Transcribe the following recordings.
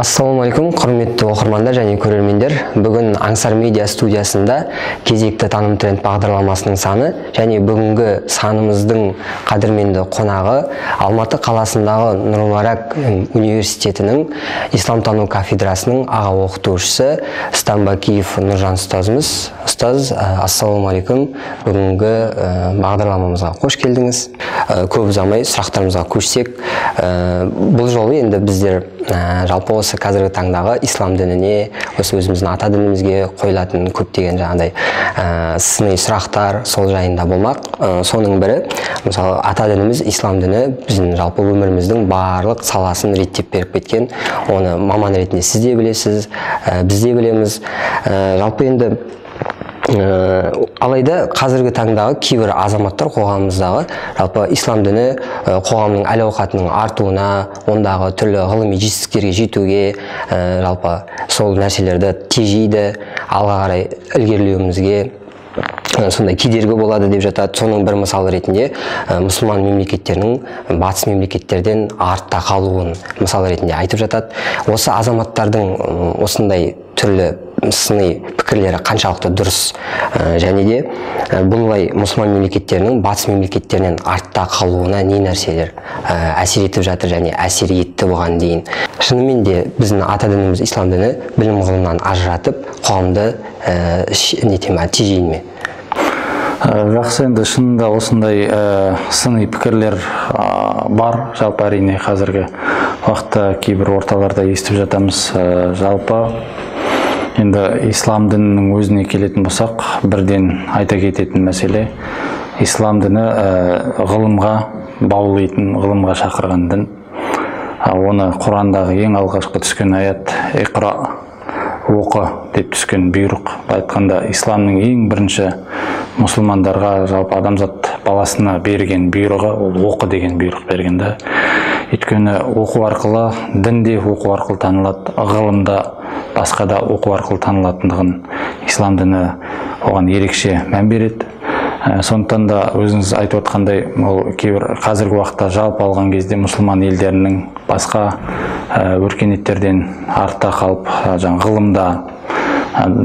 Ассалаумағалейкум, құрметті оқырмандар және көрермендер. Бүгін Аңсар Медиа студиясында кезекті Таным Тренд бағдарламасының саны және бүгінгі санымыздың қадірменді қонағы Алматы қаласындағы Нұр-Мүбарак университетінің исламтану кафедрасының аға оқытушысы Стамбакиев Нұржан ұстазымыз. Ұстаз, ассалаумағалейкум. Бүгінгі бағдарламамызға қош келдіңіз. Көп ұзамай сұрақтарымызға көшсек, бұл жолы енді біздер жалпы осы қазіргі таңдағы ислам дініне, осы өзіміздің ата дінімізге қойылатын көптеген жаңағыдай сыни сұрақтар сол жайында болмақ. Соның бірі, мысалы, ата дініміз ислам діні біздің жалпы өміріміздің барлық саласын реттеп беріп кеткен. Оны маман ретінде сіз де білесіз, біз де білеміз. Жалпы енді алайда қазіргі таңдағы кейбір азаматтар қоғамымыздағы жалпы ислам діні қоғамның әл-ауқатының артуына, ондағы түрлі ғылыми жетістіктерге жетуге, жалпы сол нәрселерді тежейді, алға қарай ілгерілеуімізге сондай кедергі болады деп жатады. Соның бір мысалы ретінде мұсылман мемлекеттерінің батыс мемлекеттерден артта қалуын мысал ретінде айтып жатады. Осы азаматтардың осындай түрлі сыни пікірлері қаншалықты дұрыс, және де бұлай мұсылман мемлекеттерінің батыс мемлекеттерінен артта қалуына не нәрселер әсер етіп жатыр және әсер етті бұған дейін? Шынымен де біздің ата дініміз ислам діні білім ғылымнан ажыратып қоғамды тежей ме? Жақсы, енді шынында осындай сыни пікірлер бар. Жалпы әрине қазіргі уақытта кейбір орталарда естіп жатамыз. Жалпы енді ислам дінінің өзіне келетін болсақ, бірден айта кететін мәселе, ислам діні ғылымға баулитын, ғылымға шақырған дін. Оны Құрандағы ең алғашқы түскен аят «Иқра», оқы деп түскен бұйрық. Айтқанда, исламның ең бірінші мұсылмандарға, жалпы адамзат баласына берген бұйрығы ол оқы деген бұйрық берген да. Өйткені оқу арқылы, дін де оқу арқылы танылады, ғылым да басқа да оқу арқылы танылатындығын ислам діні оған ерекше мән береді. Сондықтан да өзіңіз айтып отқандай, ол кейбір қазіргі уақытта жалпы алған кезде мұсылман елдерінің басқа өркениеттерден артта қалып, жаңа ғылымда,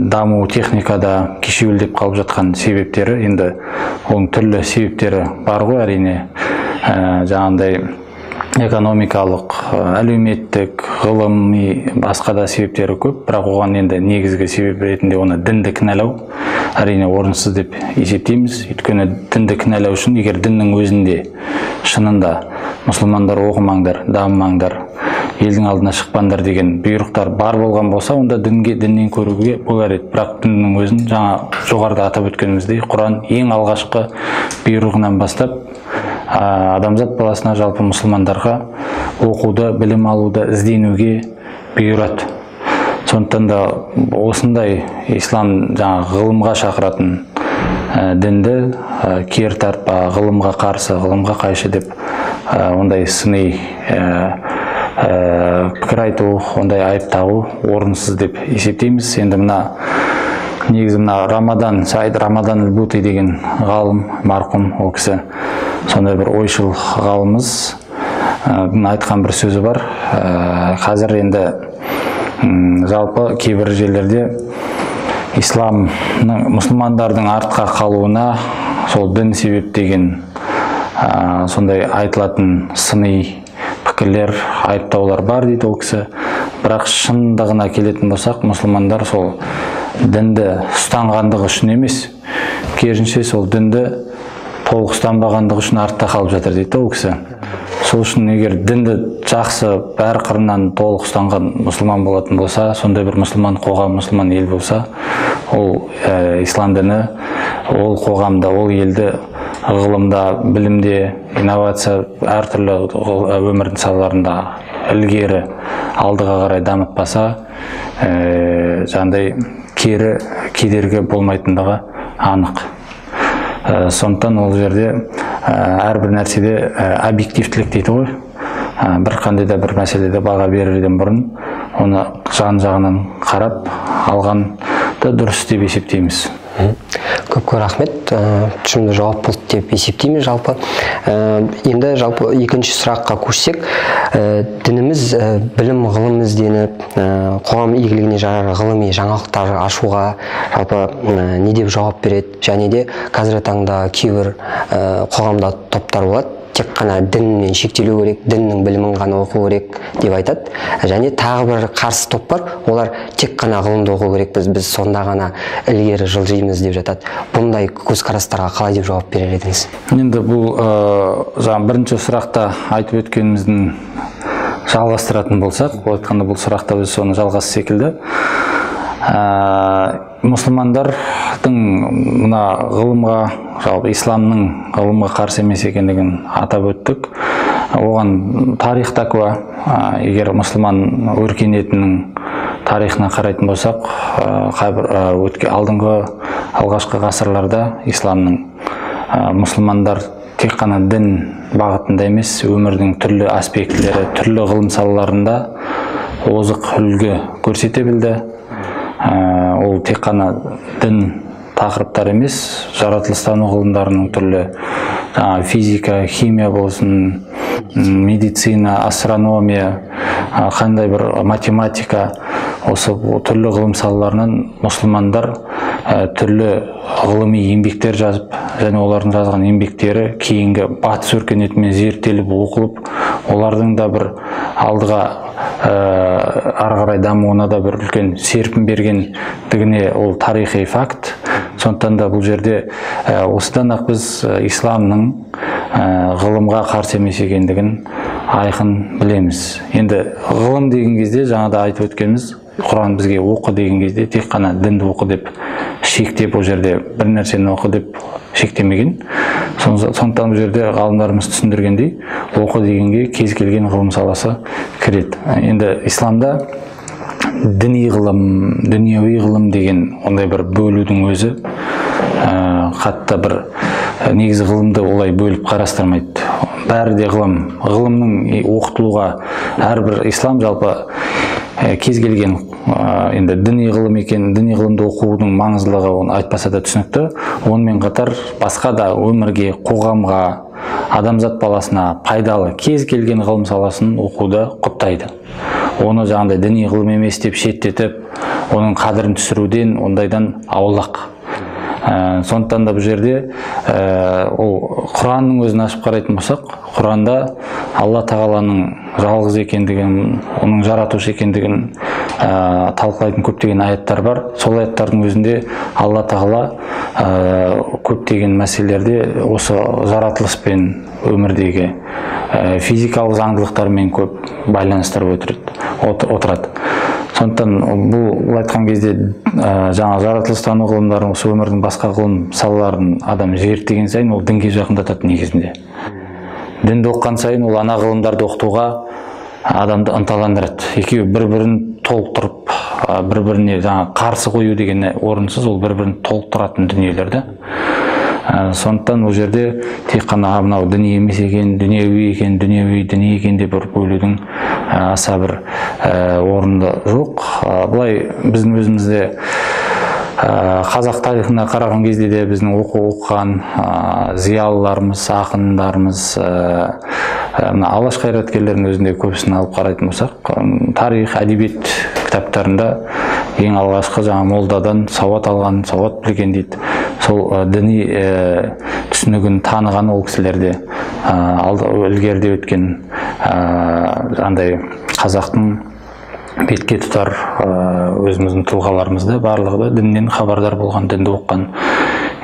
даму техникада кешеуілдеп қалып жатқан себептері, енді оның түрлі себептері бар ғой әрине, жаңағындай экономикалық, әлеуметтік, ғылыми, басқа да себептері көп, бірақ оған енді негізгі себеп ретінде оны дінді кінәлау әрине орынсыз деп есептейміз. Өйткені дінді кінәлау үшін, егер діннің өзінде шынында мұсылмандар оқымаңдар, дамымаңдар, елдің алдына шықпаңдар деген бұйрықтар бар болған болса, онда дінге, діннен көруге болар еді. Бірақ діннің өзін жаңа жоғарыда атап өткеніміздей, Құран ең алғашқы бұйрығынан бастап адамзат баласына, жалпы мұсылмандарға оқуды, білім алуды, ізденуге бұйырады. Сондықтан да осындай ислам жаңа ғылымға шақыратын дінді кері тартпа, ғылымға қарсы, ғылымға қайшы деп ондай сыни пікір айту, ондай айып тағу орынсыз деп есептейміз. Енді мына негізі мына Рамадан, Саид Рамадан аль-Бути деген ғалым, марқұм, ол кісі сондай бір ойшыл ғалымыз, айтқан бір сөзі бар. Қазір енді жалпы кейбір жерлерде исламның, мұсылмандардың артқа қалуына сол дін себеп деген сондай айтылатын сыни пікірлер, айыптаулар бар дейді ол кісі. Бірақ шындығына келетін болсақ, мұсылмандар сол дінді ұстанғандығы үшін емес, керісінше сол дінді толық ұстанбағандығы үшін артта қалып жатыр дейді ол кісі. Сол үшін егер дінді жақсы бәр қырынан толық ұстанған мұсылман болатын болса, сондай бір мұсылман қоғам, мұсылман ел болса, ол ислам діні ол қоғамда, ол елді ғылымда, білімде, инновация, әртүрлі өмірдің салаларында ілгері алдыға қарай дамытпаса, жаңағыдай кері кедергі болмайтындығы анық. Сондықтан ол жерде әрбір нәрседе объективтілік дейді ғой. Бір қандай да бір мәселеде баға берерден бұрын оны жан жағынан қарап алған да дұрыс деп есептейміз. Көп Көп рахмет, тұшымды жауап болды деп есептеймін жалпы. Енді жалпы екінші сұраққа көшсек, дініміз білім, ғылым ізденіп, қоғам игілігіне жарар ғылыми жаңалықтар ашуға жалпы не деп жауап береді? Және де қазіргі таңда кейбір қоғамда топтар болады, тек қана дінмен шектелу керек, діннің білімін ғана оқу керек деп айтады. Және тағы бір қарсы топ бар, олар тек қана ғылымды оқу керекпіз, біз сонда ғана ілгері жылжимыз деп жатады. Бұндай көзқарастарға қалай деп жауап берер едіңіз? Енді бұл жаңа бірінші сұрақта айтып өткеніміздің жалғастыратын болсақ, былай айтқанда бұл сұрақта біз соны жалғасы секілді. Мұсылмандардың мына ғылымға, жалпы исламның ғылымға қарсы емес екендігін атап өттік. Оған тарих та куә. Егер мұсылман өркениетінің тарихына қарайтын болсақ, алдыңғы алғашқы ғасырларда исламның мұсылмандар тек қана дін бағытында емес, өмірдің түрлі аспектілері, түрлі ғылым салаларында озық үлгі көрсете білді. Ол тек қана дін тақырыптар емес, жаратылыстану ғылымдарының түрлі физика, химия болсын, медицина, астрономия, қандай бір математика, осы түрлі ғылым салаларынан мұсылмандар түрлі ғылыми еңбектер жазып, және олардың жазған еңбектері кейінгі батыс өркениетімен зерттеліп, оқылып, олардың да бір алдыға ары қарай дамуына да бір үлкен серпін бергендігіне ол тарихи факт. Сондықтан да бұл жерде осыдан ақ біз исламның ғылымға қарсы емес екендігін айқын білеміз. Енді ғылым деген кезде жаңа да айтып өткеніміз, Құран бізге оқы деген кезде тек қана дінді оқы деп шектеп, ол жерде бір нәрсені оқы деп шектемеген. Сондықтан бұл жерде ғалымдарымыз түсіндіргендей, оқы дегенге кез келген ғылым саласы кіреді. Енді исламда діни ғылым, дүниеуи ғылым деген ондай бір бөлудің өзі қатты бір негізі ғылымды олай бөліп қарастырмайды. Бәрі де ғылым. Ғылымның оқытылуға әрбір ислам жалпы кез келген енді діни ғылым екен, діни ғылымды оқудың маңыздылығы оны айтпаса да түсінікті. Онымен қатар басқа да өмірге, қоғамға, адамзат баласына пайдалы кез келген ғылым саласын оқуды құптайды. Оны жаңағыдай діни ғылым емес деп шеттетіп, оның қадірін түсіруден, ондайдан аулақ. Сондықтан да бұл жерде ол Құранның өзін ашып қарайтын болсақ, Құранда Алла Тағаланың жалғыз екендігін, оның жаратушы екендігін талқылайтын көптеген аяттар бар. Сол аяттардың өзінде Алла Тағала көптеген мәселелерде осы жаратылыспен, өмірдегі физикалық заңдылықтармен көп байланыстырып отырады. Сондықтан бұл айтқан кезде жаңа жаратылыстану ғылымдарын, осы өмірдің басқа ғылым салаларын адам зерттеген сайын ол дінге жақындатады негізінде. Дінді оқыған сайын ол ана ғылымдарды оқытуға адамды ынталандырады. Екеуі бір-бірін толықтырып, бір-біріне жаңа қарсы қою деген орынсыз, ол бір-бірін толықтыратын дүниелер да. Сондықтан ол жерде тек қана мынау діни емес екен, дүниеуи екен, дүниеуи діни екен деп бір бөлудің аса бір орынды жоқ. Былай біздің өзімізде қазақ тарихына қараған кезде де біздің оқыған зиялыларымыз, ақындарымыз, мына алаш қайраткерлерінің өзінде көбісін алып қарайтын болсақ, тарих, әдебиет кітаптарында ең алғашқы жаңа молдадан сауат алған, сауат білген дейді. Сол діни түсінігін таныған ол кісілерде ілгеріде өткен андай қазақтың бетке тұтар өзіміздің тұлғаларымызда барлығы да діннен хабардар болған, дінді оқыған.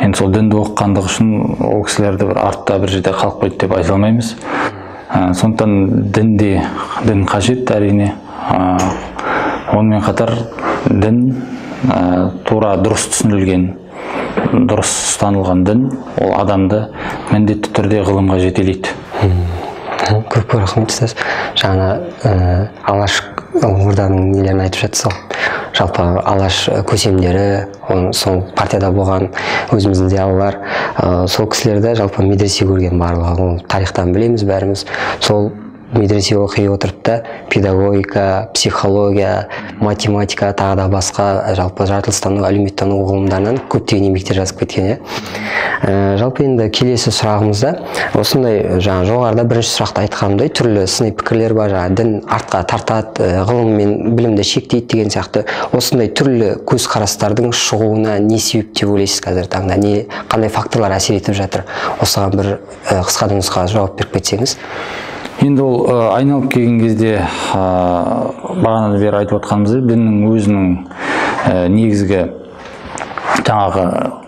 Енді сол дінді оқығандығы үшін ол кісілерді бір артта бір жерде қалып қойды деп айта алмаймыз. Сондықтан дін қажет әрине. Онымен қатар дін тура дұрыс түсінілген, дұрыс ұстанылған дін ол адамды міндетті түрде ғылымға жетелейді. Көп көп рахмет ұстаз. Жаңа Алаш орданың нелерін айтып жатсыз ғой. Жалпы Алаш көсемдері, сол партияда болған өзіміздің зиялылар, сол кісілерді жалпы медресе көрген барлығы, ол тарихтан білеміз бәріміз. Сол медресе оқи отырып та педагогика, психология, математика, тағы да басқа жалпы жаратылыстану, әлеуметтану ғылымдарынан көптеген еңбектер жазып кеткен, иә. Жалпы енді келесі сұрағымызда осындай жаңа жоғарыда бірінші сұрақта айтқанымдай түрлі сыни пікірлер бар, жаңа дін артқа тартады, ғылым мен білімді шектейді деген сияқты осындай түрлі көзқарастардың шығуына не себеп деп ойлайсыз қазіргі таңда? Не, қандай факторлар әсер етіп жатыр? Осыған бір қысқа да нұсқа жауап беріп кетсеңіз. Енді ол айналып келген кезде бағанадан бері айтып отқанымыздай діннің өзінің негізгі жаңағы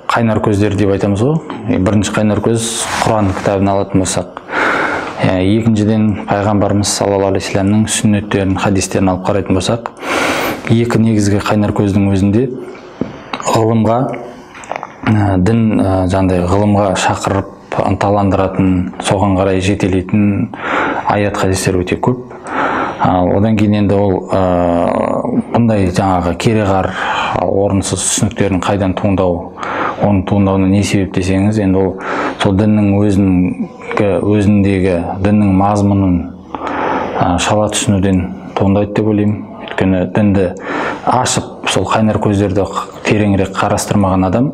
қайнар көздері деп айтамыз ғой. Бірінші қайнар көз Құран кітабын алатын болсақ, екіншіден пайғамбарымыз саллаллаху алейхи вассаламның сүннеттерін, хадистерін алып қарайтын болсақ, екі негізгі қайнар көздің өзінде ғылымға, дін жаңағыдай ғылымға шақырып ынталандыратын, соған қарай жетелейтін аят хадистер өте көп. Одан кейін енді ол бұндай жаңағы кереғар орынсыз түсініктердің қайдан туындау, оның туындауына не себеп десеңіз, енді ол сол діннің өзіндегі діннің мазмұнын шала түсінуден туындайды деп ойлаймын. Өйткені дінді ашып, сол қайнар көздерді тереңірек қарастырмаған адам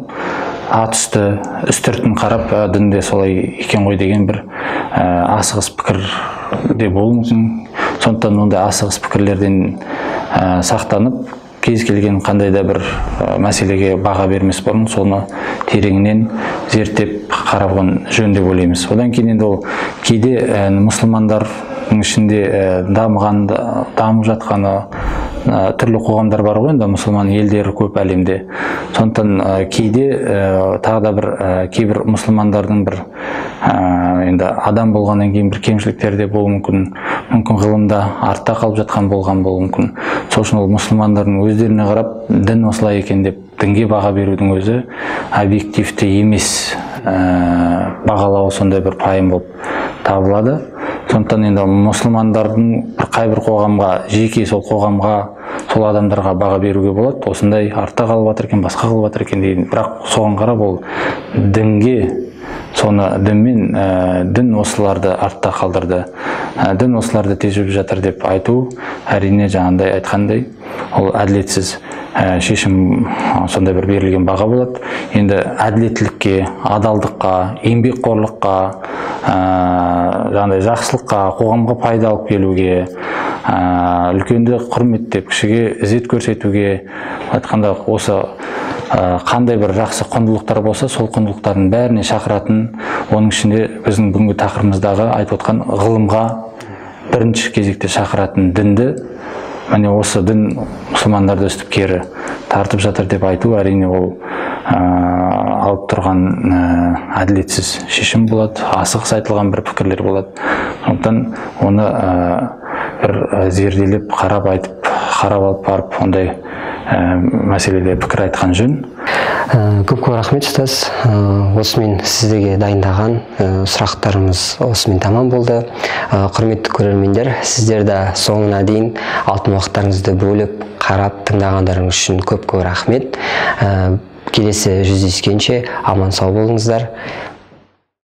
ат үсті үстіртін қарап, дінде солай екен ғой деген бір асығыс пікір де болуы мүмкін. Сондықтан ондай асығыс пікірлерден сақтанып, кез келген қандай да бір мәселеге баға бермес бұрын соны тереңінен зерттеп қараған жөн деп ойлаймыз. Одан кейін енді ол кейде мұсылмандардың ішінде дамып жатқаны түрлі қоғамдар бар ғой, енді мұсылман елдері көп әлемде. Сондықтан кейде тағы да бір кейбір мұсылмандардың бір енді адам болғаннан кейін бір кемшіліктері де болуы мүмкін, мүмкін ғылымда артта қалып жатқан болған болуы мүмкін. Сол үшін ол мұсылмандардың өздеріне қарап дін осылай екен деп дінге баға берудің өзі объективті емес бағалау сондай бір пайым болып табылады. Сондықтан енді мұсылмандардың бір қайбір қоғамға, жеке сол қоғамға, сол адамдарға баға беруге болады. Осындай артта қалып жатыр екен, басқа қылып жатыр екен деген. Бірақ соған қарап ол дінге, соны дінмен, дін осыларды артта қалдырды, дін осыларды тежеп жатыр деп айту әрине жаңағындай айтқандай ол әділетсіз шешім, сондай бір берілген баға болады. Енді әділеттілікке, адалдыққа, еңбекқорлыққа, жаңағындай жақсылыққа, қоғамға пайда алып келуге, үлкенді құрметтеп, кішіге ізет көрсетуге, айтқанда осы қандай бір жақсы құндылықтар болса, сол құндылықтардың бәріне шақыратын, оның ішінде біздің бүгінгі тақырыбымыздағы айтып отқан ғылымға бірінші кезекте шақыратын дінді, міне осы дін мұсылмандарды өстіп кері тартып жатыр деп айту әрине ол алып тұрған әділетсіз шешім болады, асығыс айтылған бір пікірлер болады. Сондықтан оны бір зерделеп, қарап айтып, қарап алып барып ондай мәселеде пікір айтқан жөн. Көп-көп рахмет, ұстаз. Осымен сіздерге дайындаған сұрақтарымыз осымен тамам болды. Құрметті көрермендер, сіздер де соңына дейін алтын уақыттарыңызды бөліп, қарап, тыңдағандарыңыз үшін көп-көп рахмет. Келесі жүздескенше аман сау болыңыздар.